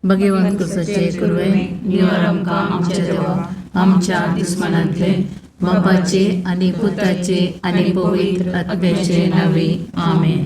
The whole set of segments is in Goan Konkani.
भगवंत कुसाचे कुरवे निवार आमकां आमच्या देवा आमच्या दुस्मानांतले बापाचे आनी पुताचे आनी पवित्र आत्म्याचे नावे आमेन.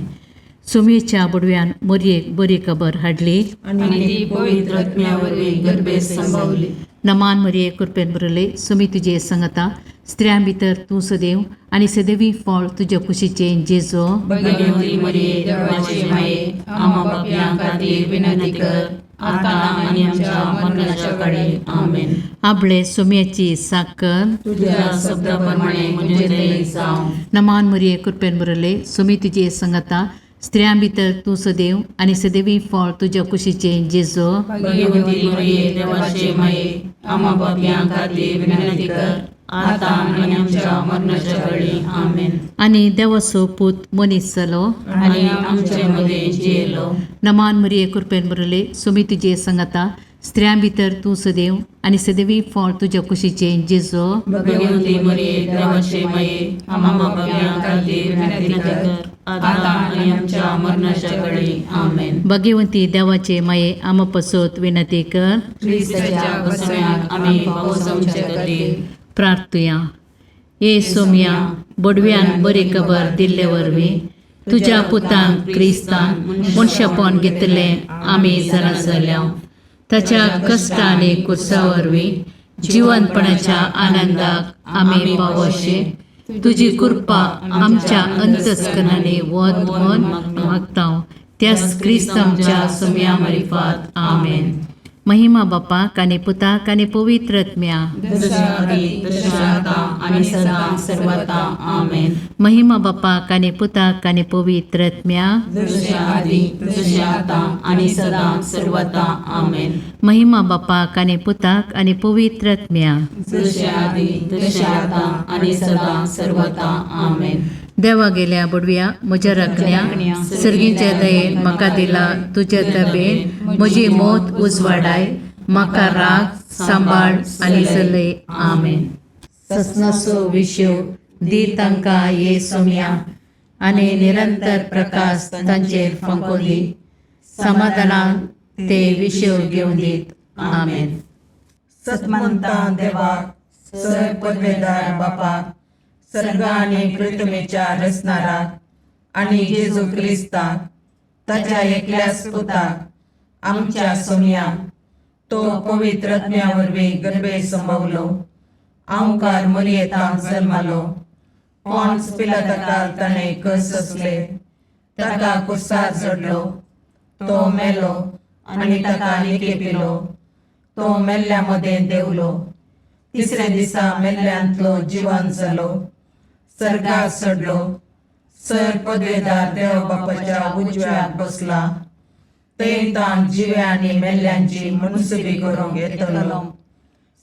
सुमेच्या बुडव्यान मोरयेक बरी खबर हाडली आनी ती पवित्र आत्म्या वरवीं गर्भेत संभवली. नमान मरिये कृपेन भरले सुमी तुजे संगता स्त्रियां भितर तूं सदैव आनी सदैवी फळ तुज्या कुशीचें जेजो. भगवती मरिये देवाचे माये, आम्हा पापयां खातीर विनंती कर, आतां आनी आमच्या मरणाच्या काळी. आमेन. आपले सुम्याची साकर तुझ्या शब्दा प्रमाणे म्हजें थंय जावं. नमान मरिये कृपेन भरले सुमी तुजे संगता स्त्रियां भितर तूं सदैव आनी सदैवी फळ तुज्या कुशीचें जेजो. भगवती मरिये देवाचे माये, आम्हा पापयां खातीर विनंती कर, आतां आनी आमच्या मरणाच्या काळी. आमेन. आनी देवाचो पूत मनीस जालो आनी आमचे मदें जियेलो. नमान मरिये कृपेन भरले सुमी तुजे संगता स्त्रियां भितर तूं सदैव आनी सदैवी फळ तुज्या कुशीचें जेजो. भगवती मरिये देवाचे माये, आम्हा पापयां खातीर विनंती कर, आतां आनी आमच्या मरणाच्या काळी. आमेन. भगवंती देवाचे माये आमा पसत विनंती कर. क्रिस्ताच्या बसम्याक आमी पावसांचे खातीर. प्रार्थुया. ये सोम्या बोडव्यान बरी खबर दिल्ले वरवीं तुज्या पुतान क्रिस्तान मनशापण घेतलें आमी जाणा जाल्या. ताच्या कश्ट आनी कुर्सा वरवीं जिवनपणाच्या आनंदाक आमी पावोशे तुजी कृपा आमच्या अंतस्करणांनी वत म्हण मागता त्याच क्रिस्त आमच्या सोम्या मारिफात. आमेन. महिमा बापाक आनी पुताक आनी पवित्र आत्म्या. जशा आदी तशें आतां आनी सदां सर्वता. आमेन. महिमा बापाक आनी पुताक आनी पवित्र आत्म्या. जशें आदी तशें आतां आनी सदां सर्वता. आमेन. महिमा बापाक आनी पुताक आनी पवित्र आत्म्या. जशें आदी तशें आतां आनी सदां सर्वता. आमेन. देवा गेल्या बुडव्या म्हज्या राखण्या सर्गीच्या दयेन म्हाका दिला तुज्या तबेन म्हजी मौत उजवाडाय म्हाका राग सांबाळ आनी चलय. आमेन. ससनाचो विशेव दी तांकां ये सोम्या आनी निरंतर प्रकाश तांचेर फांको दी समाधानान ते विशेव घेवन दीत. आमेन. सतमंता देवाक सर पदवेदार बापाक सर्ग आनी पृथ्वीच्या रचणाराक आनी जेजू क्रिस्ताक ताच्या एकल्याच पुताक आमच्या सोमयाक तो पवित्र आत्म्या वरवीं गर्भे संभवलो आंवकार मरियेतांत जल्मालो पॉन्स पिलाताकाल ताणें कस सोंसले ताका कुर्सार चडलो तो मेलो आनी ताका निकेपिलो तो मेल्ल्या मदें देंवलो तिसऱ्या दिसा मेल्ल्यांतलो जिवन जालो सर्गार चडलो सर पदवेदार देव बापाच्या उजव्याक बसला थंय ताण जिव्या आनी मेल्ल्यांची मुनसुबी करूंक येतलो.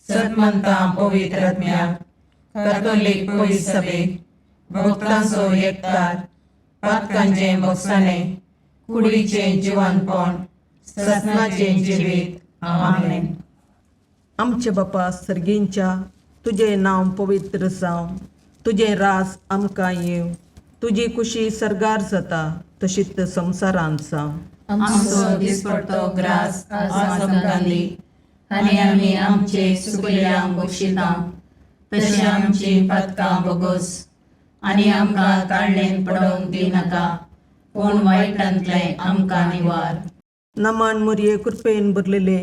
सतमंता पवित्र आत्म्याक कॅथोलीक पवित्र सभेक भक्तांचो एकतार पातकांचें भोगसाणें कुडीचें जिवनपण ससनाचें जिवीत. आमेन. आमचे बापा सर्गींच्या तुजें नांव पवित्र जावं तुजें राज आमकां येवं तुजी कुशी सर्गार जाता तशीच संवसारांत जावं. आमचो दिसपडतो ग्रास आज आमकां दी आनी आमी आमचे सुकल्यांक बक्षिता तशें आमची पातकां बोगोस आनी आमकां ताळणेन पडोवंक दिनाका पूण वायटांतलें आमकां निवार. नमान मुरये कृपेन भरलेले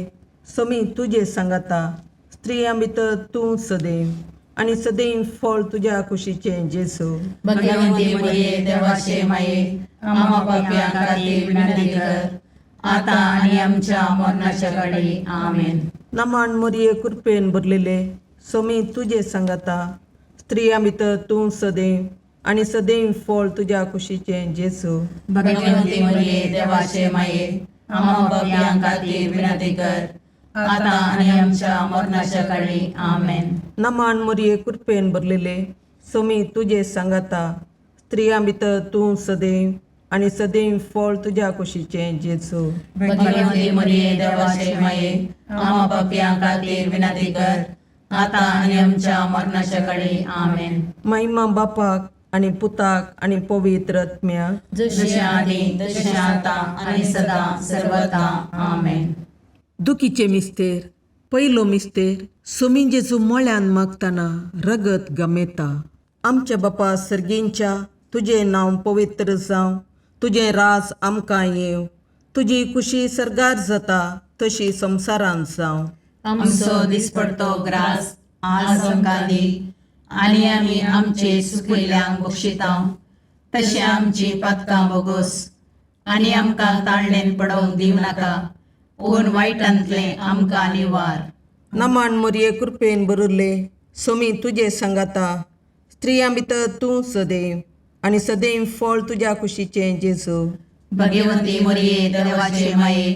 समी तुजे सांगाता स्त्रियां भितर तूं सदैव आनी सदैव फळ तुज्या कुशीचें जेजू. भगवंती मरिये देवाचे माये, आम्हा पापयां खातीर विनंती कर, आतां आनी आमच्या मरणाच्या काळी. आमेन. नमान मुरये कृपेन भरलेले समी तुजे सांगाता स्त्रियां भितर तूं सदैव आनी सदैव फळ तुज्या कुशीचें जेजू. भगवंती मरिये देवाचे माये, आम्हा पापयां खातीर विनंती कर, आतां आनी आमच्या मरणाच्या काळी. आमेन. नमान मुरये कृपेन भरलेले समी तुजे सांगाता स्त्रियां भितर तूं सदैव आनी सदैव फळ तुज्या कुशीचें जेजू. भगवंती मरिये देवाचे माये, आम्हा पापयां खातीर विनंती कर, आतां आनी आमच्या मरणाच्या काळी. आमेन. महिमा बापाक आनी पुताक आनी पवित्र आत्म्याक. जशें आदी तशें आतां आनी सदां सर्वता. आमेन. दुखीचे मिस्तेर पयलो मिस्तेर सोमी जेजू मळ्यान मागतना रगत गमेता. आमच्या बापा सर्गींच्या तुजें नांव पवित्र जावं, तुजें राज आमकां येवं, तुजी खुशी सर्गार जाता तशी संवसारांत जावं. आमचो दिसपडतो ग्रास आज आमकां दी आनी आमी आमचे सुकिल्ल्यांक बक्षितांव तशें आमची पातकां बोगोस आनी आमकां ताळणेन पडोवंक दिवं नाका पूण वायटांतलें आमकां निवार. नमान मोरये कृपेन भरिल्ले सोमी तुजे सांगाता, स्त्रियां भितर तूं सदैव आनी सदैव फळ तुज्या कुशीचें जेजू. भगवंती मोरये देवाचे माये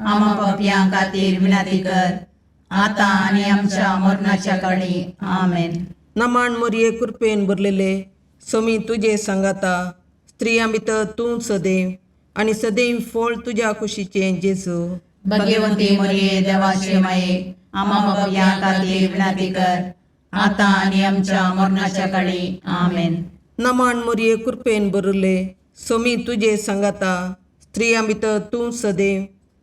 आमा पापयां खातीर विनंती कर आतां आनी आमच्या मरणाच्या काळी. आमेन. नमान मोरये कृपेन भरलेले सोमी तुजे सांगाता, स्त्रियां भितर तूं सदैव आनी सदैव फळ तुज्या कुशीचें जेजू. भगवंती मोरये देवाचे माये आमा पापयां खातीर विनंती कर आतां आनी आमच्या मरणाच्या काळी. आमेन. नमान मोरये कृपेन भरिल्ले सोमी तुजे सांगाता, स्त्रियां भितर तूं सदैव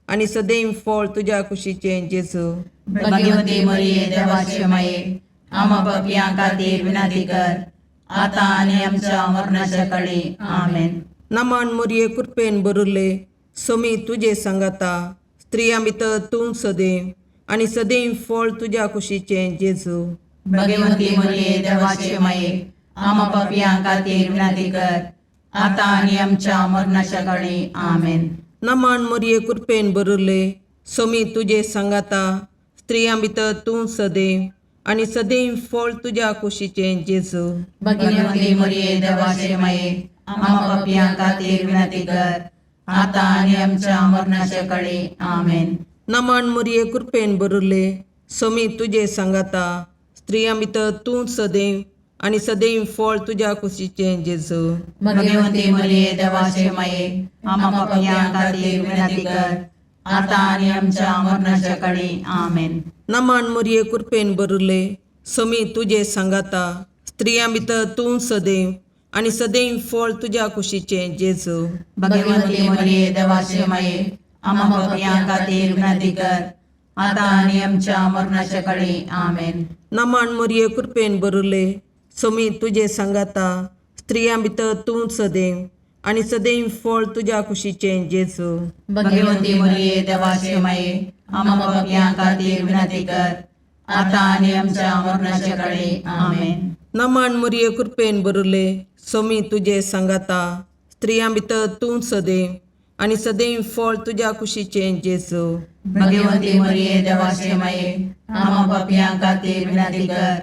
आनी सदैव फळ तुज्या कुशीचें जेजू. भगवंती मोरये देवाचे माये आमा पापयां खातीर विनंती कर आतां आनी आमच्या मरणाच्या काळी. आमेन. नमान मोरये कृपेन भरिल्ले सोमी तुजे सांगाता, स्त्रियां भितर तूं सदैव आनी सदैव फळ तुज्या कुशीचें जेजू. भगवंती मोरये देवाचे माये आमा पापयां खातीर विनंती कर आतां आनी आमच्या मरणाच्या काळी. आमेन. नमान मोरये कृपेन भरिल्ले सोमी तुजे सांगाता, स्त्रियां भितर तूं सदैव आनी सदैव फळ तुज्या कुशीचें जेजू. भगवंती मोरये देवाचे माये आमा पापयां खातीर विनंती कर आतां आनी आमच्या मरणाच्या काळी. आमेन. नमान मोरये कृपेन भरिल्ले सोमी तुजे सांगाता, स्त्रियां भितर तूं सदैव आनी सदैव फळ तुज्या कुशीचें जेजू. भगवंती मोरये देवाचे माये आमा पापयां खातीर विनंती कर आतां आनी आमच्या मरणाच्या काळी. आमेन. नमान मोरये कृपेन भरिल्ले सोमी तुजे सांगाता, स्त्रियां भितर तूं सदैव आनी सदैव फळ तुज्या कुशीचें जेजू. भगवंती मोरये देवाचे माये आमा पापयां खातीर विनंती कर आतां आनी आमच्या मरणाच्या काळी. आमेन. नमान मोरये कृपेन भरिल्ले सोमी तुजे सांगाता, स्त्रियां भितर तूं सदैव आनी सदैव फळ तुज्या कुशीचें जेजू. भगवंती मोरये देवाचे माये आमा पापयां खातीर विनंती कर आतां आनी आमच्या मरणाच्या काळी. आमेन. नमान मोरये कृपेन भरिल्ले सोमी तुजे सांगाता, स्त्रियां भितर तूं सदैव आनी सदैव फळ तुज्या कुशीचें जेजू. भगवंती मोरये देवाचे माये आमा पापयां खातीर विनंती कर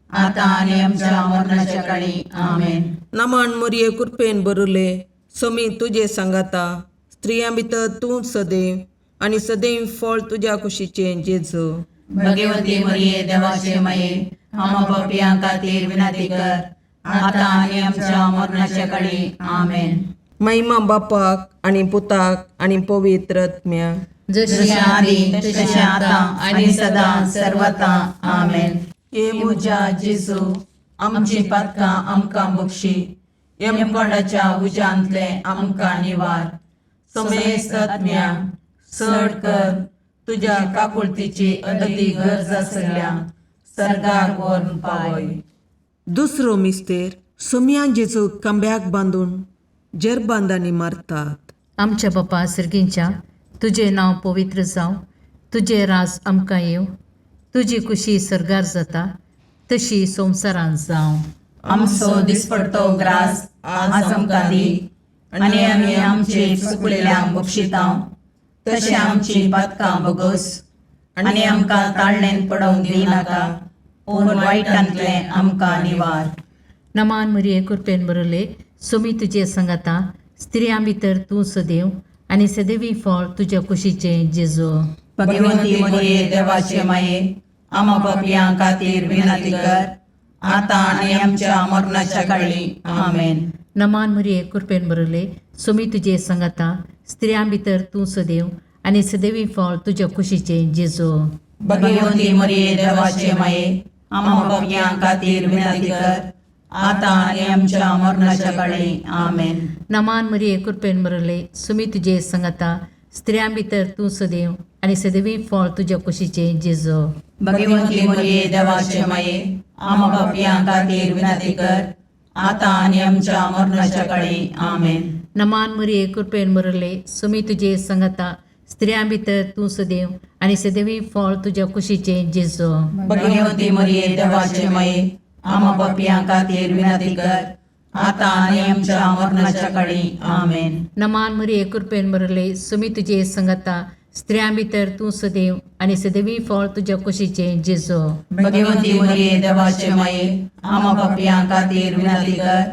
आतां आनी आमच्या मरणाच्या काळी. आमेन. नमान मोरये कृपेन भरिल्ले सोमी तुजे सांगाता, स्त्रियां भितर तूं सदैव आनी सदैव फळ तुज्या कुशीचें जेजू. भगवंती मोरये देवाचे माये आमा पापयां खातीर विनंती कर आतां आनी आमच्या मरणाच्या काळी. आमेन. महिमा बापाक आनी पुताक आनी पवित्र आत्म्याक. जशी जशें आदी तशें आतां आनी सदां सर्वता. आमेन. हे म्हज्या जेजू आमची पातकां आमकां बक्षी, यमकोंडाच्या उज्यांतलें आमकां निवार, समेस्त आत्म्या चड कर तुज्या काकुळतीची अदती गरज आसल्या सर्गाक व्हरून पावय. दुसरो मिस्तेर सोमयान जेजू खांब्याक बांदून जेरबांदांनी मारतात. आमच्या बापा सर्गींच्या तुजें नांव पवित्र जावं, तुजें राज आमकां येवं, तुजी खुशी सर्गार जाता तशी संवसारांत जावं. आमचो दिसपडतो ग्रास आज आमकां दी आनी आमी आमचे चुकलेल्यांक बक्षितांव तशें आमची पातकां बोगोस आनी आमकां ताळणेन पडोवंक दिवं नाका पूण वायटांतलें आमकां निवार. नमान मरिये कृपेन भरले सोमी तुजे संगाता, स्त्रियां भितर तूं सदैव आनी सदैवी फळ तुज्या कुशीचें जेजू. भगवंती मोरये देवाचे माये आमा पापयां खातीर विनंती कर आतां आनी आमच्या मरणाच्या काळी. आमेन. नमान मरिये कृपेन भरले सोमी तुजे संगाता, स्त्रियां भितर तूं सदैव आनी सदैवी फळ तुज्या कुशीचें जेजू. भगवंती मोरये देवाचे माये आमा पापयां खातीर विनंती कर आतां आनी आमच्या मरणाच्या काळी. आमेन. नमान मरिये कृपेन भरले सुमी तुजे संगाता, स्त्रियां भितर तूं सदैव आनी सदवी फळ तुज्या कुशीचें जेजो. भगवंती मरिये देवाचे माये, आमा पापयां खातीर विनंती कर, आतां आनी आमच्या मरणाच्या काळी. आमेन. नमान मरिये, कृपेन भरले, सुमी तुजे संगता, स्त्रियां भितर तूं सदैव आनी सदैवी फळ तुज्या कुशीचें जेजो. भगवंती मरिये देवाचे माये, आमा पापयां खातीर विनंती कर, आतां आनी आमच्या मरणाच्या काळी. आमेन. नमान मरिये, कृपेन भरले, सुमी तुजे संगता, स्त्रियां भितर तूं सदैव आनी सदैवी फळ तुज्या कुशीचें जेजो. भगवंती मरिये देवाचे माये, आमा पापयां खातीर विनंती कर,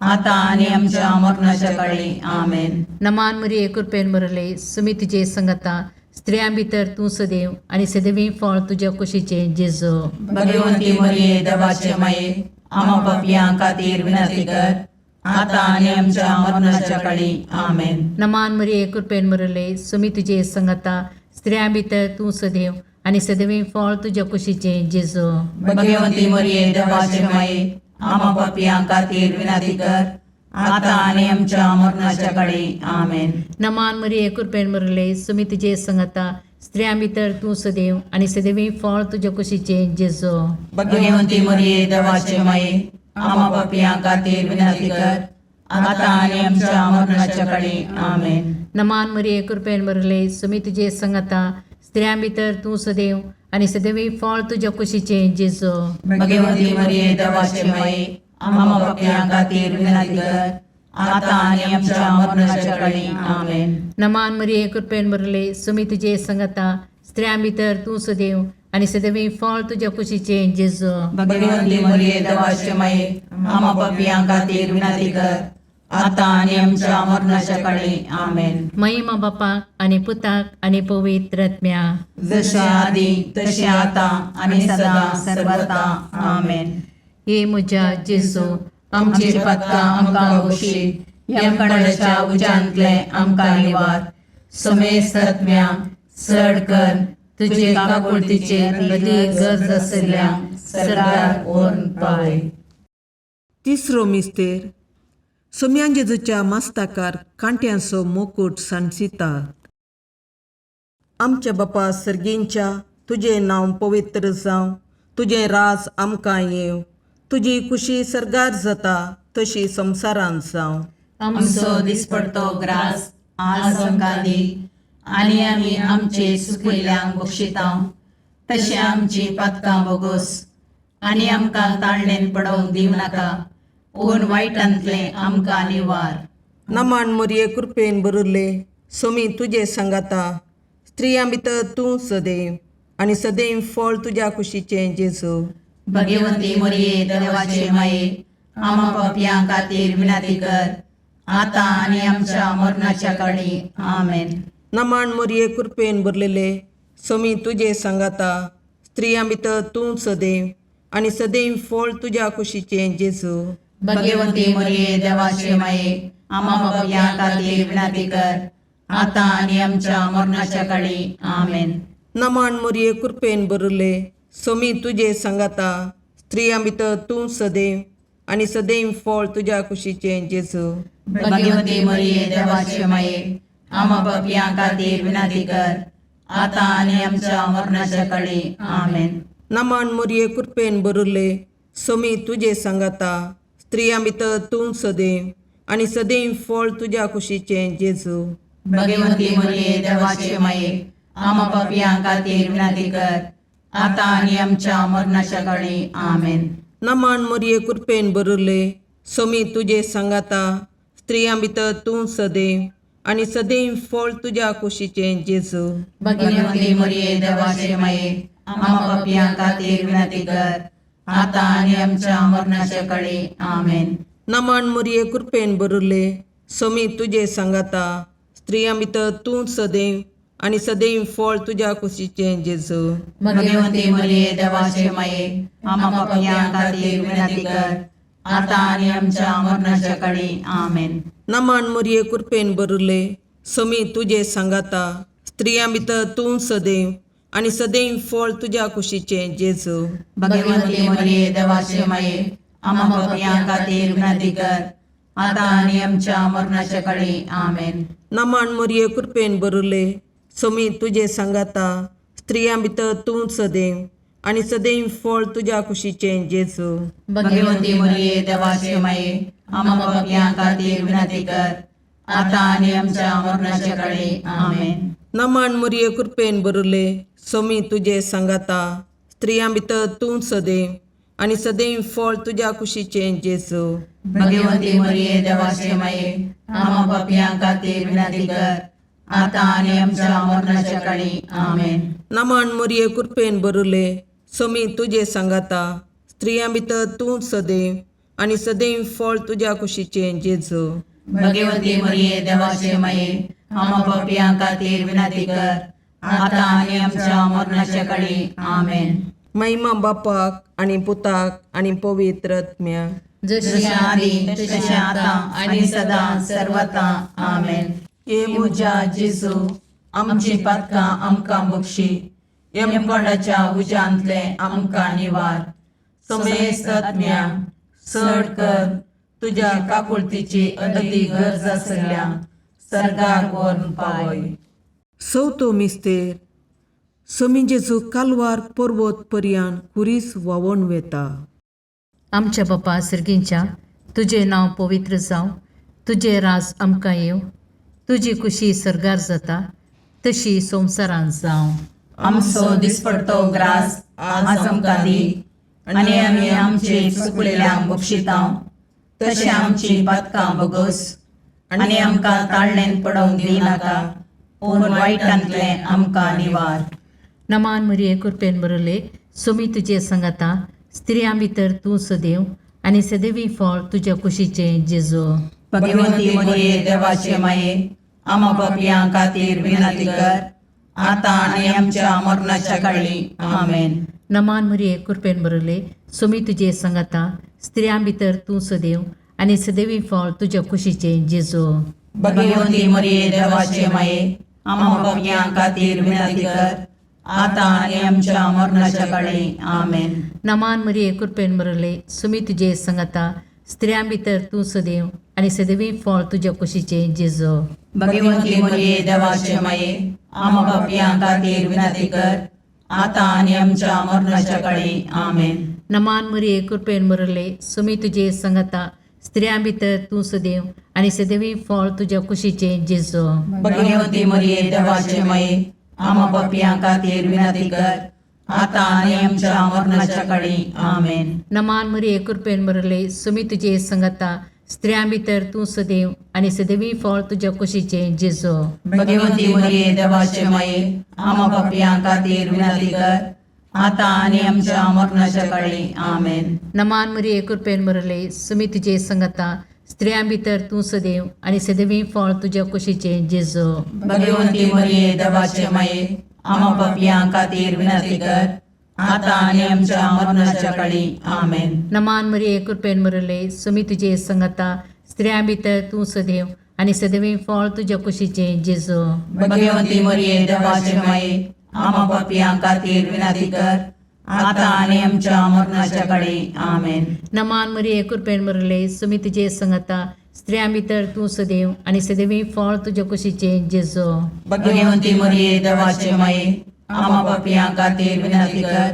आतां आनी आमच्या मरणाच्या काळी. आमेन. नमान मरिये, कृपेन भरले, सुमी तुजे संगता, स्त्रियां भितर तूं सदैव आनी सदैवी फळ तुज्या कुशीचें जेजो. भगवंती मरिये देवाचे माये, आमा पापयां खातीर विनंती कर, आतां आनी आमच्या मरणाच्या काळी. आमेन. नमान मरिये, कृपेन भरले, सुमी तुजे संगता, स्त्रियां भितर तूं सदैव आनी सदैवी फळ तुज्या कुशीचें जेजो. भगवंती मरिये देवाचे माये, आमा पापयां खातीर विनंती कर, आतां आनी आमच्या मरणाच्या काळी. आमेन. नमान मरिये, कृपेन भरले, सुमी तुजे संगता, स्त्रियां भितर तूं सदैव आनी सदैवी फळ तुज्या कुशीचें जेजो. भगवंती मरिये देवाचे माये, आमा पापयां खातीर विनंती कर, आतां आनी आमच्या मरणाच्या काळी. आमेन. नमान मरिये, कृपेन भरले, सुमी तुजे संगता, स्त्रियां भितर तूं सदैव आनी सदैवी फळ तुज्या कुशीचें जेजो. भगवंती मरिये देवाचे माये, आमा पापयां खातीर विनंती कर, आतां आनी आमच्या मरणाच्या काळी. आमेन. नमान मरिये, कृपेन भरले, सुमी तुजे संगता, स्त्रियां भितर तूं सदैव आनी सदैवी फळ तुज्या कुशीचें जेजो. भगवंती मरिये देवाचे माये, आमा पापयां खातीर विनंती कर, आतां आनी आमच्या मरणाच्या काळी. आमेन. महिमा बापाक आनी पुताक आनी पवित्र आत्म्या. जशे आदी तशें आतां आनी सदां सर्वता. आमेन. हे म्हज्या जेजू, आमची पातकां आमकां बक्षी, यमकणाच्या उज्यांतले आमकां निवार, समेस्त आत्म्या चड कर तुजे काकुळतीचेर अदीक गरज आशिल्ल्या सरकार व्हरून पावय. तिसरो मिस्तेर. सोम्यान जेजूच्या मस्ताकार कांट्यांचो मुकूट सांडसितात. आमच्या बापा सर्गींच्या, तुजें नांव पवित्र जावं, तुजें राज आमकां येवं, तुजी खुशी सर्गार जाता तशी संवसारांत जावं. आमचो दिसपडतो ग्रास आज आमकां दी, आनी आमी आमचे सुकिल्ल्यांक बक्षिता तशें आमची पातकां बोगोस, आनी आमकां ताळणेन पडोवंक दिवं नाका, पूण वायटांतलें आमकां निवार. नमान मोरये, कृपेन भरिल्ले, सोमी तुजे सांगाता, स्त्रियां भितर तूं सदैव आनी सदैव फळ तुज्या कुशीचें जेजू. भगवंती मरिये देवाचे माये, आमा पापयां खातीर विनंती कर, आतां आनी आमच्या मरणाच्या काळी. आमेन. नमान मोरये, कृपेन भरलेले, सोमी तुजे सांगाता, स्त्रियां भितर तूं सदैव आनी सदैव फळ तुज्या कुशीचें जेजू. भगवंती मरिये देवाचे माये, आमा पापयां खातीर विनंती कर, आतां आनी आमच्या मरणाच्या काळी. आमेन. नमान मोरये, कृपेन भरिल्ले, सोमी तुजे सांगाता, स्त्रियां भितर तूं सदैव आनी सदैव फळ तुज्या कुशीचें जेजू. भगवंती मरिये देवाचे माये, आमा पापयां खातीर विनंती कर, आतां आनी आमच्या मरणाच्या काळी. आमेन. नमान मोरये, कृपेन भरिल्ले, सोमी तुजे सांगाता, स्त्रियां भितर तूं सदैव आनी सदैव फळ तुज्या कुशीचें जेजू. भगवंती मरिये देवाचे माये, आमा पापयां खातीर विनंती कर, आतां आनी आमच्या मरणाच्या काळी. आमेन. नमान मोरये, कृपेन भरिल्ले, सोमी तुजे सांगाता, स्त्रियां भितर तूं सदैव आनी सदैव फळ तुज्या कुशीचें जेजू. भगवंती मरिये देवाचे माये, आमा पापयां खातीर विनंती कर, आतां आनी आमच्या मरणाच्या काळी. आमेन. नमान मोरये, कृपेन भरिल्ले, सोमी तुजे सांगाता, स्त्रियां भितर तूं सदैव आनी सदैव फळ तुज्या कुशीचें जेजू. भगवंती मरिये देवाचे माये, आमा पापयां खातीर विनंती कर, आतां आनी आमच्या मरणाच्या काळी. आमेन. नमान मोरये, कृपेन भरिल्ले, सोमी तुजे सांगाता, स्त्रियां भितर तूं सदैव आनी सदैव फळ तुज्या कुशीचें जेजू. भगवंती मरिये देवाचे माये, आमा पापयां खातीर विनंती कर, आतां आनी आमच्या मरणाच्या काळी. आमेन. नमान मोरये, कृपेन भरिल्ले, सोमी तुजे सांगाता स्त्रियां भितर तूं सदैव आनी सदैव फळ तुज्या कुशीचें जेजू. भगवती मरिये देवाचे माये, आम्हा पापयां खातीर विनंती कर, आता आनी आमच्या मरणाच्या काळी. आमेन. नमन मुरये कृपेन बरुले सोमी तुजे सांगाता स्त्रियां भितर तूं सदैव आनी सदैव फळ तुज्या कुशीचें जेजू. भगवती मरिये देवाचे माये, आम्हा पापयां खातीर विनंती कर, आता आनी आमच्या मरणाच्या काळी. आमेन. नमन मुरये कृपेन बरुले सोमी तुजे सांगाता स्त्रियां भितर तूं सदैव आनी सदैव फळ तुज्या कुशीचें जेजू. भगवती मरिये देवाचे माये, आम्हा पापयां खातीर विनंती कर, आता आनी आमच्या मरणाच्या काळी. आमेन. महिमा बापाक आनी पुताक आनी पवित्र आत्म्याक. जशी जशें आदी तशें आतां आनी सदां सर्वता. आमेन. हे म्हज्या जेजू, आमची पातकां आमकां बक्षी, यमकोंडाच्या उज्यांतले आमकां निवार, समेस्त आत्म्या चड कर तुज्या काकुळतीची अदी गरज आसल्या सर्गार व्हरून पावय. चवथो मिस्तेर. सोमी जेजू कालवार पर्वत पर्यान खुरीस व्हांवोन वेता. आमच्या बापा सर्गींच्या, तुजें नांव पवित्र जावं, तुजें राज आमकां येवं, तुजी कुशी सर्गार जाता तशी संवसारांत जावं. आमचो दिसपडतो ग्रास आज आमकां दी, आनी आमी आमचे चुकलेल्यांक बक्षितां तशें आमची पातकां बगस, आनी आमकां ताळणेन पडोवंक दिनाका, पूण वायटांतलें आमकां निवार. नमान मरिये कृपेन बरले सोमी तुजे सांगाता, स्त्रियां भितर तूं सदैव आनी सदैवी फळ तुज्या कुशीचें जेजू. भगवती मरिये देवाचे माये, आमा पापयां खातीर विनंती कर, आतां आनी आमच्या मरणाच्या काळी. आमेन. नमान मरिये कृपेन बरले सोमी तुजे सांगाता, स्त्रियां भितर तूं सदैव आनी सदैवी फळ तुज्या कुशीचें जेजू. भगवती मरिये देवाचे माये, आमा पापयां खातीर विनंती कर, आतां आनी आमच्या मरणाच्या काळी. आमेन. नमान मरिये कृपेन बरले सुमी तुजे सांगाता, स्त्रियां भितर तूं सदैव आनी सदैवी फळ तुज्या कुशीचें जेजू. भगवती मरिये देवाचे माये, आमा पापयां खातीर विनंती कर, आतां आनी आमच्या मरणाच्या काळी. आमेन. नमान मरिये कृपेन बरले सुमी तुजे सांगाता, स्त्रियां भितर तूं सदैव आनी सदैवी फळ तुज्या कुशीचें जेजू. भगवती मरिये देवाचे माये, आमा पापयां खातीर विनंती कर, आतां आनी आमच्या मरणाच्या काळी. आमेन. नमान मरिये कृपेन बरले सुमी तुजे सांगाता, स्त्रियां भितर तूं सदैव आनी सदैवी फळ तुज्या कुशीचें जेजू. भगवती मरिये देवाचे माये, आमा पापयां खातीर विनंती कर, आतां आनी आमच्या मरणाच्या काळी. आमेन. नमान मरिये कृपेन बरले सुमी तुजे सांगाता, स्त्रियां भितर तूं सदैव आनी सदैवी फळ तुज्या कुशीचें जेजू. भगवती मरिये देवाचे माये, आमा पापयां खातीर विनंती कर, आतां आनी आमच्या मरणाच्या काळी. आमेन. नमान मरिये कृपेन बरले सुमी तुजे सांगाता, स्त्रियां भितर तूं सदैव आनी सदैवी फळ तुज्या कुशीचें जेजू. भगवती मरिये देवाचे माये, आमा पापयां खातीर विनंती कर, आतां आनी आमच्या मरणाच्या काळी. आमेन. नमान मरिये कृपेन बरले सुमी तुजे सांगाता, स्त्रियां भितर तूं सदैव आनी सदैवी फळ तुज्या कुशीचें जेजू. भगवती मरिये देवाचे माये, आमा पापयां खातीर विनंती कर,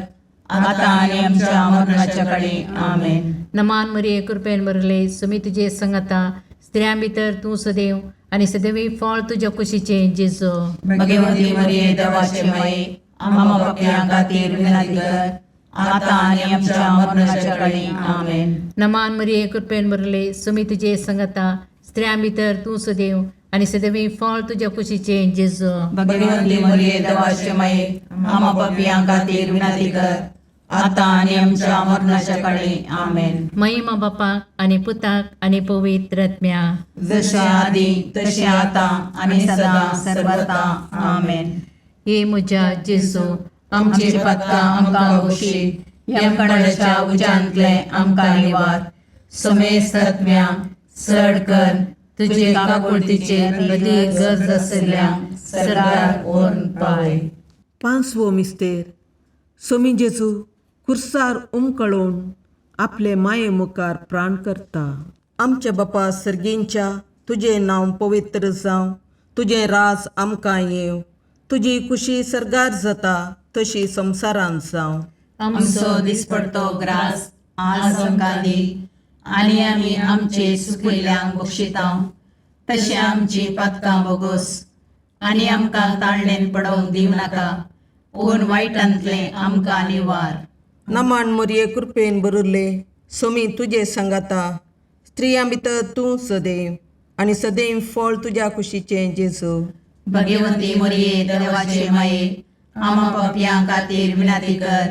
आतां आनी आमच्या मरणाच्या काळी. आमेन. नमान मरिये कृपेन बरले सुमी तुजे सांगाता, स्त्रियां भितर तूं सदैव आनी सदैवी फळ तुज्या कुशीचें जेजू. भगवती मरिये देवाचे माये, आमा पापयां खातीर विनंती कर, आतां आनी आमच्या मरणाच्या काळी. आमेन. नमान मरिये कृपेन बरले सुमी तुजे सांगाता, स्त्रियां भितर तूं सदैव आनी सदैवी फळ तुज्या कुशीचें जेजू. भगवती मरिये देवाचे माये, आमा पापयां खातीर विनंती कर, आतां आनी आमच्या मरणाच्या काळी. आमेन. महिमा बापाक आनी पुताक आनी पवित्र आत्म्या. जशें आदी तशें आतां आनी सदां सर्वता. आमेन. हे म्हज्या जेजू, आमची पातकां आमकां बक्षी, यमकंडाच्या उज्यांतले आमकां निवार, समेस्त आत्म्या चड कर तुजे काकुळतीचे अदी गरज आशिल्ल्या सरकार व्हरून पावय. पांचवो मिस्तेर. सोमी जेजू खुर्सार उमकळोवन आपले माये मुखार प्राण करता. आमच्या बापा सर्गींच्या, तुजें नांव पवित्र जावं, तुजें राज आमकां येवं, तुजी कुशी सर्गार जाता तशी संवसारांत जावं. आमचो दिसपडतो ग्रास आज आमकां दी आनी आमी आमचे सुकिल्ल्यांक बक्षिता तशें आमची पातकां बोगोस आनी आमकां ताळणेन पडोवंक दिवं नाका पूण वायटांतलें आमकां निवार. नमन मोरये कृपेन भरिल्ले सोमी तुजे सांगाता स्त्रियां भितर तूं सदैव आनी सदैव फळ तुज्या कुशीचें जेजू. भगवंती मोरये देवाचे माये आमा पापयां खातीर विनंती कर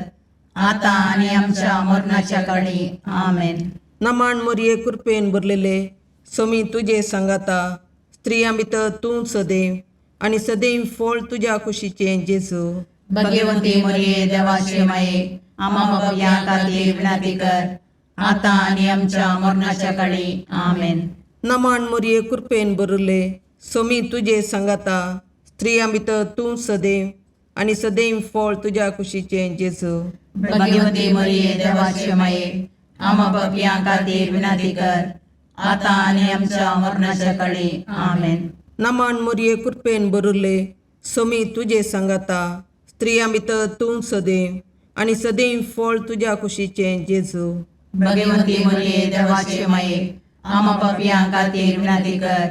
आतां आनी आमच्या मरणाच्या काळी. आमेन. नमन मोरये कृपेन भरलेले सोमी तुजे सांगाता स्त्रियां भितर तूं सदैव आनी सदैव फळ तुज्या कुशीचें जेजू. भगवंती मोरये देवाचे माये आमा पापयां खातीर विनंती कर आतां आनी आमच्या मरणाच्या काळी. आमेन. नमन मोरये कृपेन भरिल्ले सोमी तुजे सांगाता स्त्रियां भितर तूं सदैव आनी सदैव फळ तुज्या कुशीचें जेजू. भगवंती मोरये देवाचे माये आमा पापयां खातीर विनंती कर आतां आनी आमच्या मरणाच्या काळी. आमेन. नमन मोरये कृपेन भरिल्ले सोमी तुजे सांगाता स्त्रियां भितर तूं सदैव आनी सदैव फळ तुज्या कुशीचें जेजू. भगवंती मोरये देवाचे माये आमा पापयां खातीर विनंती कर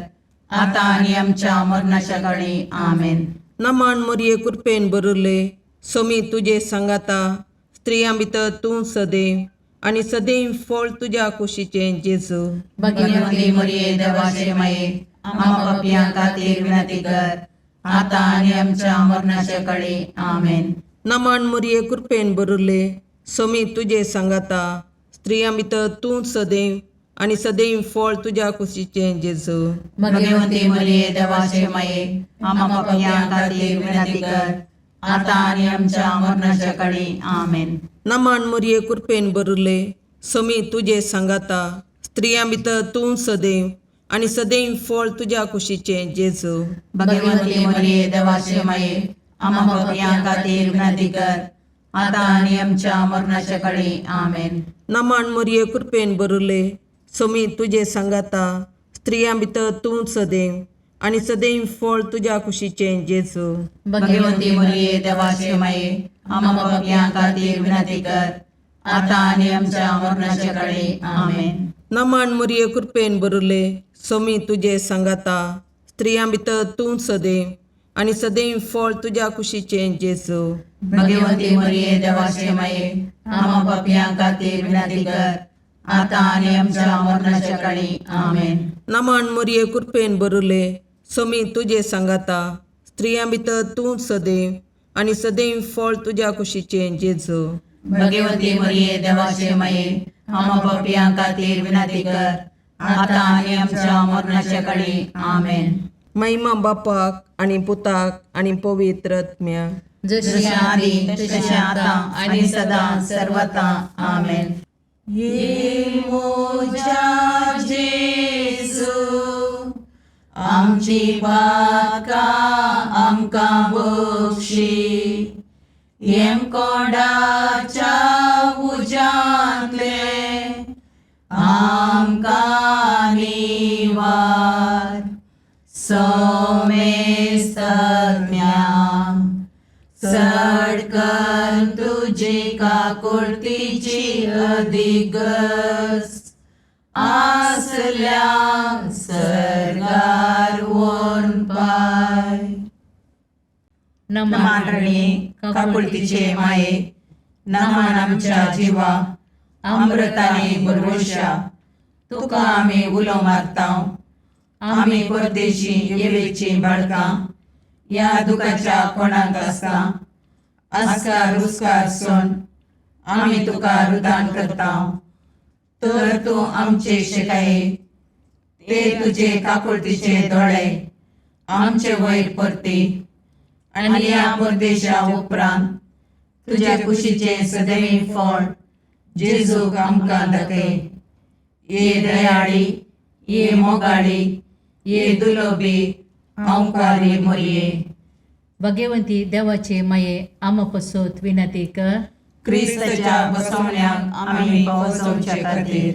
आतां आनी आमच्या मरणाच्या काळी. आमेन. नमन मोरये कृपेन भरिल्ले सोमी तुजे सांगाता स्त्रियां भितर तूं सदैव आनी सदैव फळ तुज्या कुशीचें जेजू. भगवंती मोरये देवाचे माये आमा पापयां खातीर विनंती कर आतां आनी आमच्या मरणाच्या काळी. आमेन. नमन मोरये कृपेन भरिल्ले सोमी तुजे सांगाता स्त्रियां भितर तूं सदैव आनी सदैव फळ तुज्या कुशीचें जेजू. भगवंती मोरये देवाचे माये आमा पापयां खातीर विनंती कर आतां आनी आमच्या मरणाच्या काळी. आमेन. नमन मोरये कृपेन भरिल्ले सोमी तुजे सांगाता स्त्रियां भितर तूं सदैव आनी सदैव फळ तुज्या कुशीचें जेजू. भगवंती मोरये देवाचे माये आमा पापयां खातीर विनंती कर आतां आनी आमच्या मरणाच्या काळी. आमेन. नमन मोरये कृपेन भरिल्ले सोमी तुजे सांगाता स्त्रियां भितर तूं सदैव आनी सदैव फळ तुज्या कुशीचें जेजू. भगवंती मोरये देवाचे माये आमा पापयां खातीर विनंती कर आतां आनी आमच्या मरणाच्या काळी. आमेन. नमन मोरये कृपेन भरिल्ले सोमी तुजे सांगाता स्त्रियां भितर तूं सदैव आनी सदैव फळ तुज्या कुशीचें जेजू. भगवंती मोरये देवाचे माये आमा पापयां खातीर विनंती कर आतां आनी आमच्या मरणाच्या काळी. आमेन. नमन मोरये कृपेन भरिल्ले सोमी तुजे सांगाता स्त्रियां भितर तूं सदैव आनी सदैव फळ तुज्या कुशीचें जेजू. भगवंती मोरये देवाचे माये आमा पापयां खातीर विनंती कर आतां आनी आमच्या मरणाच्या काळी. आमेन. महिमा बापाक आनी पुताक आनी पवित्र आत्म्याक. जशी आदी तशें आतां आनी सदां सर्वता. आमेन. ये मोजा जेजू आमची पातकां आमकां बक्षी येमकोंडाच्या उज्यांतले आमकां निवार सोमेस्तज्ञा चड कर तुजी काकुळतीची अधिगस आसल्या सर्गार वोन पाय. नमान रणी काकुळतीचे माये नमान आमच्या जिवा अमृताने भरवशा तुका आमी उलो मारता. आमी परदेशी येवेची बाळकां ह्या दुखाच्या कोणाक आसता आस्कार रुस्कार सोन आमी तुका रुदान करता. तर तूं आमचे शिकाये ते तुजे काकुळतीचे दोळे आमचे वयर परती आनी ह्या परदेशा उपरांत तुज्या कुशीचें सदैव फळ जेजूक आमकां दाखय. ये दयाळी ये मोगाळी ये दुलोबी अंकारी मोरये. भगवंती देवाचे माये आमा पसत विनंती कर. क्रिस्ताच्या बसवण्याक आमी पावसवचे खातीर.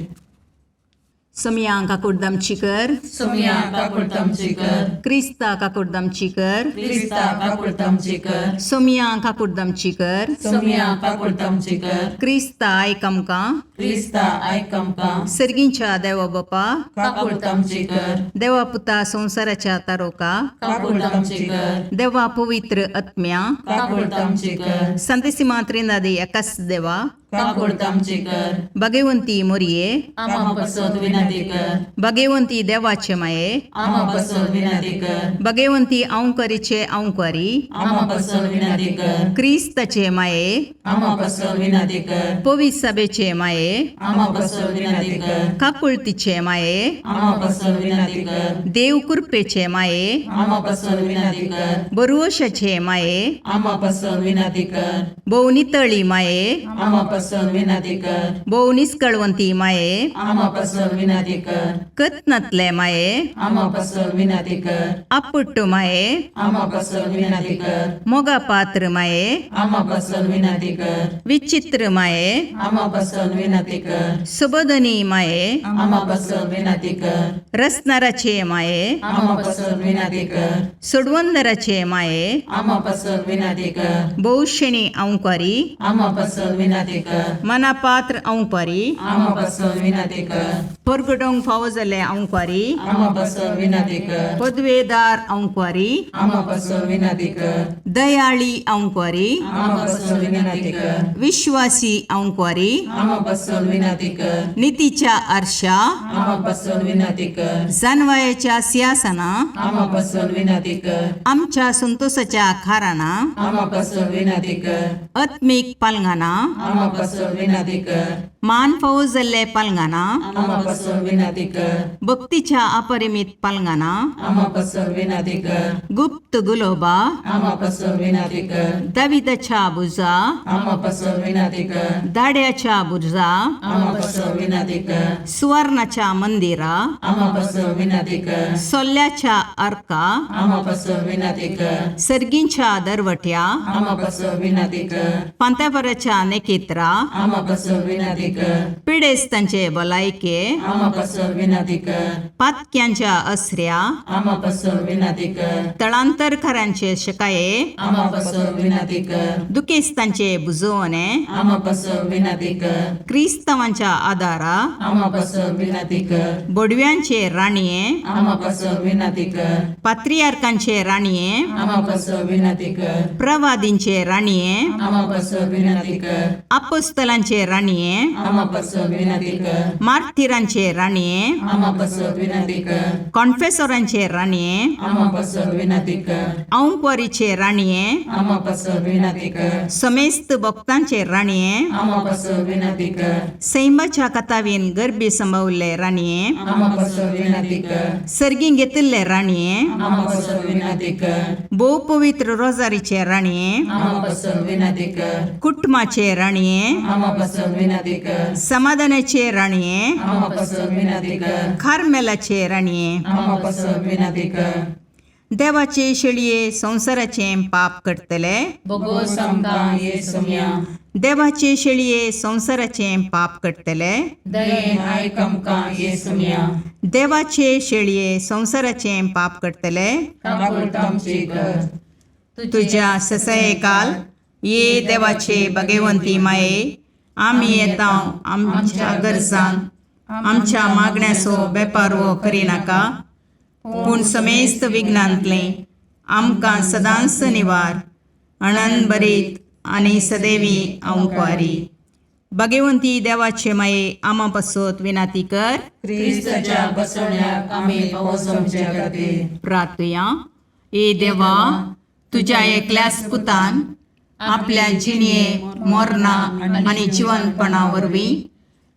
सोमया काकुडदामची कर. सोमया काकुळतामची कर. क्रिस्ता काकुडदामची कर. क्रिस्ता काकुळतामची कर. सोमया काकुडदामची कर. सोमया काकुळतामची कर. क्रिस्ता आयक आमकां. क्रिस्ता आयक आमकां. सर्गींच्या देवा बापा, काकुळतामची कर. देवा पुता संवसाराच्या तारोका, काकुळतामची कर. देवा पवित्र आत्म्या, काकुळतामची कर. संतेसिमा त्रिनादी एकाच देवा, काकुळतामची कर. भगवंती मोरये, आमा पसत विनंती कर. भगवंती देवाचे माये, आमा पसत विनंती कर. भगवंती अंकरीचे अंकरी, आमा पसत विनंती कर. क्रिस्ताचे माये, आमा पसत विनंती कर. पवित्र सभेचे माये, आमा पसत विनंती कर. काकुळतीचे माये, आमा पसत विनंती कर. देव कृपेचे माये, आमा पसत विनंती कर. बरुवशाचे माये, आमा पसत विनंती कर. भोव नितळी माये, आमा पसत विनंती कर. भोव निस्कळवंती माये, आमा पसत विनंती कर. कत्नातले माये, आमा पसत विनंती कर. आपुट्ट माये, आमा पसत विनंती कर. मोगा पात्र माये, आमा पसत विनंती कर. विचित्र माये, आमा पसत विनंती कर. सुबोधनी माये, आमा पसत विनंती कर. रसनाराचे माये, आमा पसत विनंती कर. सोडवंदराचे माये, आमा पसत विनंती कर. भोवशेणी अंकारी, आमा पसत विनंती कर. मनापात्र अंकारी, आमा पसत विनंती कर. परगटोंक फावो जाल्ले अंकारी, आमा पसत विनंती कर. पदवेदार अंकारी, आमा पसत विनंती कर. दयाळी अंकारी, आमा पसत विनंती कर. विश्वासी अंकारी, आमा पसत विनंती कर. नितीच्या आरशा, आमा पसत विनंती कर. जानवायाच्या सिंहासना, आमा पसत विनंती कर. आमच्या संतोषाच्या खाराना, आमा पसत विनंती कर. आत्मीक पालंगाना, आमा पसत विनंती कर. मान फावो जाल्ले पालंगाना, आमा पसत विनंती कर. भक्तीच्या अपरिमित पालंगाना, आमा पसत विनंती कर. गुप्त गुलोबा, आमा पसत विनंती कर. दाविदाच्या बुजा, आमा पसत विनंती कर. दाड्याच्या बुजा, आमा पसत विनंती कर. सुवर्णाच्या मंदिरा, आमा पसत विनंती कर. सोल्ल्याच्या अर्का, आमा पसत विनंती कर. सर्गींच्या दरवट्या, आमा पसत विनंती कर. पांत्यापराच्या नेकेत्रा, आमा पसत विनंती कर. पिडेस्तांचे भलायके, आमा पसत विनंती कर. पातक्यांच्या असऱ्या, आमा पसत विनंती कर. तळांतरकारांचे शकाये, आमा पसत विनंती कर. दुखेस्तांचे बुजवणे, आमा पसत विनंती कर. क्रिस्तांवांच्या आदारा, आमा पसत विनंती कर. बोडव्यांचे राणये, आमा पसत विनंती कर. पात्रियार्कांचे राणये, आमा पसत विनंती कर. प्रवादींचे राणये, आमा पसत विनंती कर. अपोस्तलांचे राणये, आमा पसत विनंती कर. मार्थिरांचे राणये, आमा पसत विनंती कर. कॉन्फेसोरांचे राणये, आमा पसत विनंती कर. औंकवारीचे राणये, आमा पसत विनंती कर. समेस्त भक्तांचे राणये, आमा पसत विनंती कर. सैमाच्या कथावीन गर्भी संभवल्ले राणये, आमा पसत विनंती कर. सर्गीं घेतिल्ले राणये, आमा पसत विनंती कर. भोव पवित्र रोजारीचे राणये, आमा पसत विनंती कर. कुटुंबाचे राणये, आमा पसत विनंती कर. समाधानाचे राणये, आमा पसत विनंती कर. कार्मेलाचे राणये, आमा पसत विनंती कर. देवाचे शेळये संवसाराचें पाप करतले, बोगोस आमकां ये सोम्या. देवाचे शेळये संवसाराचें पाप करतले, दयेन आयक आमकां ये सोम्या. देवाचे शेळये संवसाराचें पाप करतले, काकुळतामची कर. तुज्या ससयकाल ये देवाचे भगवंती माये, आमी येता आमच्या गरजान आमच्या मागण्याचो बेपारवो करिनाका, पूण समेस्त विघ्नांतलें आमकां सदांच निवार अणन बरीत आनी सदैवी अंकवारी. भगवंती देवाचे माये, आमा पासत विनाती कर. क्रिस्ताच्या बसवण्याक आमी पावस आमच्या खातीर. प्रार्थुया. ए देवा, तुज्या एकल्याच पुतान आपल्या जिणये मोरना आनी जिवनपणा वरवीं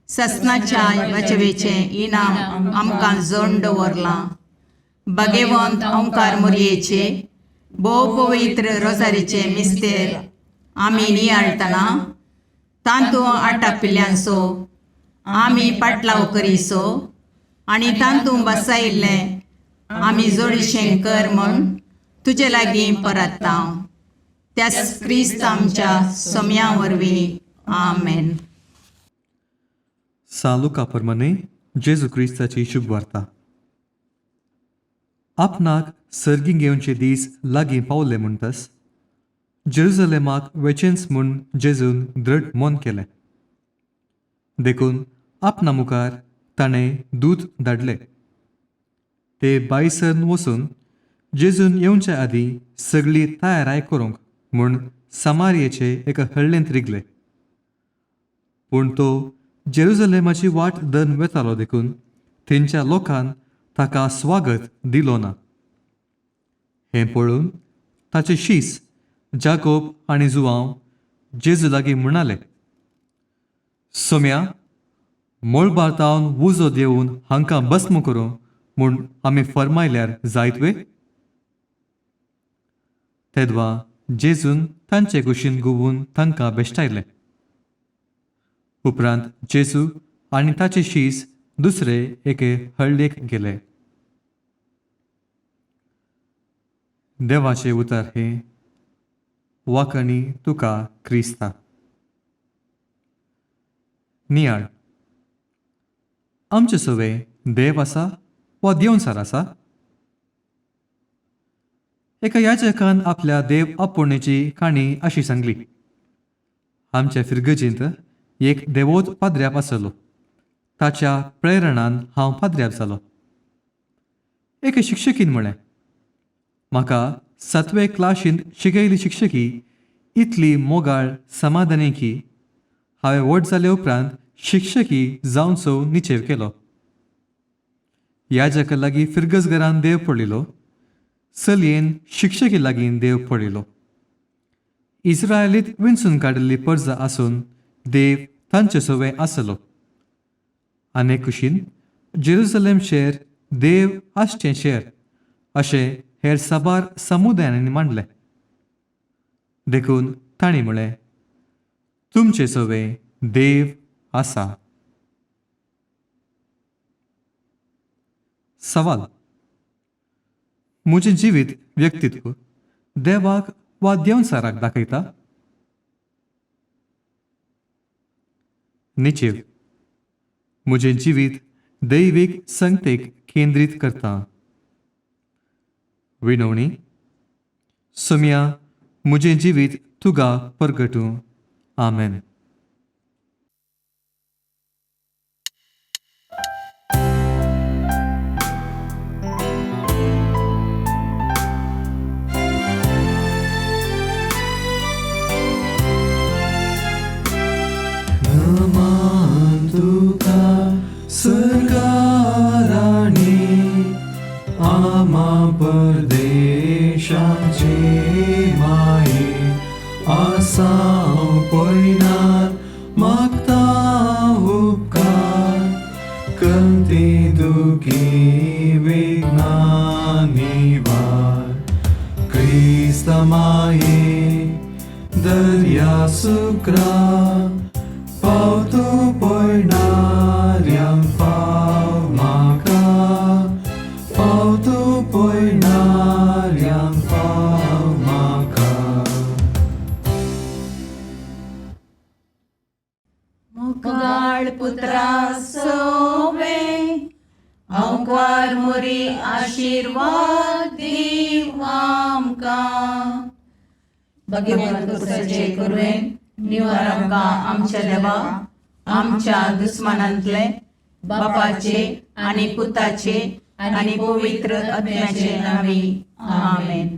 ससनाच्या बचवेचें इनाम आमकां जोड दवरलां. भगवंत ओंकार मोरयेचे भोव पवित्र रोजारीचे मिस्तेर आमी नियाळटना तांतू आटापिल्ल्यांचो आमी पाटलाव करीसो आनी तांतू बसायिल्लें आमी जोडीशें कर म्हूण तुजे लागीं परत्ता, त्याच क्रिस्त आमच्या सोम्या वरवीं. आमेन. सालुका प्रमाणे जेजू क्रिस्ताची शुभवार्ता. आपणाक सर्गीं घेवचे दीस लागीं पावले म्हणटस जेरुजलेमाक वेचेंच म्हूण जेजून दृढ मन केलें. देखून आपणा मुखार ताणें दूत धाडले. ते बायसर वचून जेजून येवचे आदीं सगळी तयाराय करूंक म्हूण समारयेचे एका हळ्ळेंत रिगले. पूण तो जेरुजलेमाची वाट धरून वेतालो देखून थंयच्या लोकान ताका स्वागत दिलो ना. हें पळोवन ताचे शीस जाकोब आनी जुवांव जेजू लागीं म्हणाले, सोम्या, मळबार तावन उजो देवन हांकां भस्म करूं म्हूण आमी फर्मायल्यार जायत वे? तेदवा जेजून तांचे कुशीन गुवून तांकां बेश्टायले. उपरांत जेजू आनी ताचे शीस दुसरे एके हळ्ळेक गेले. देवाचे उतर हे वाकणी तुका क्रिस्ता. नियाळ. आमचे सवे देव आसा वा देवचार आसा? एका याचकान आपल्या देव आपोवण्याची काणी अशी सांगली. आमच्या फिरगजींत एक देवोत पाद्र्याप आसलो. ताच्या प्रेरणान हांव पाद्र्याप जालो. एके शिक्षकीन म्हळें, म्हाका सातवे क्लाशींत शिकयली शिक्षकी इतली मोगाळ समाधानी की हांवें व्हड जाले उपरांत शिक्षकी जावचो निचेव केलो. याजका लागीं फिरगज घरान देव पळयलो, चलयेन शिक्षकी लागीं देव पळयलो. इस्रायलीत विंचून काडिल्ली परजा आसून देव तांचे सवे आसलो. आनी कुशीन जेरुजलेम शहर देव आसचें शहर अशें हेर साबार समुदायांनी मांडलें. देखून तांणी म्हळें, तुमचे सवे देव आसा. सवाल. म्हजें जिवीत व्यक्तित्व देवाक वा देवचाराक दाखयता? निचेव. म्हजें जिवीत दैवीक संगतेक केंद्रीत करता. विनवणी. सोम्या, म्हजें जिवीत तुगा परगटूं. आमेन. नमन तुका सरकाराणी आमा परदेशाचे माये आसाव पयनार मागता उपकार कंती दुखी विघ्ना निवार क्रिस्ता माये दर्या सुक्रा पावतो पयणाऱ्यांक पाव म्हाका पावतो पयणाऱ्यांक पाव म्हाका. मोगाळ पुत्रा सोवे अंकार मोरी आशिर्वाद दीव आमकां. भगवंत कुसाचे कुरवेन निवार आमकां आमच्या देवा आमच्या दुस्मानांतले बापाचे आनी पुताचे आनी पवित्र आत्म्याचे नांवी. आमेन.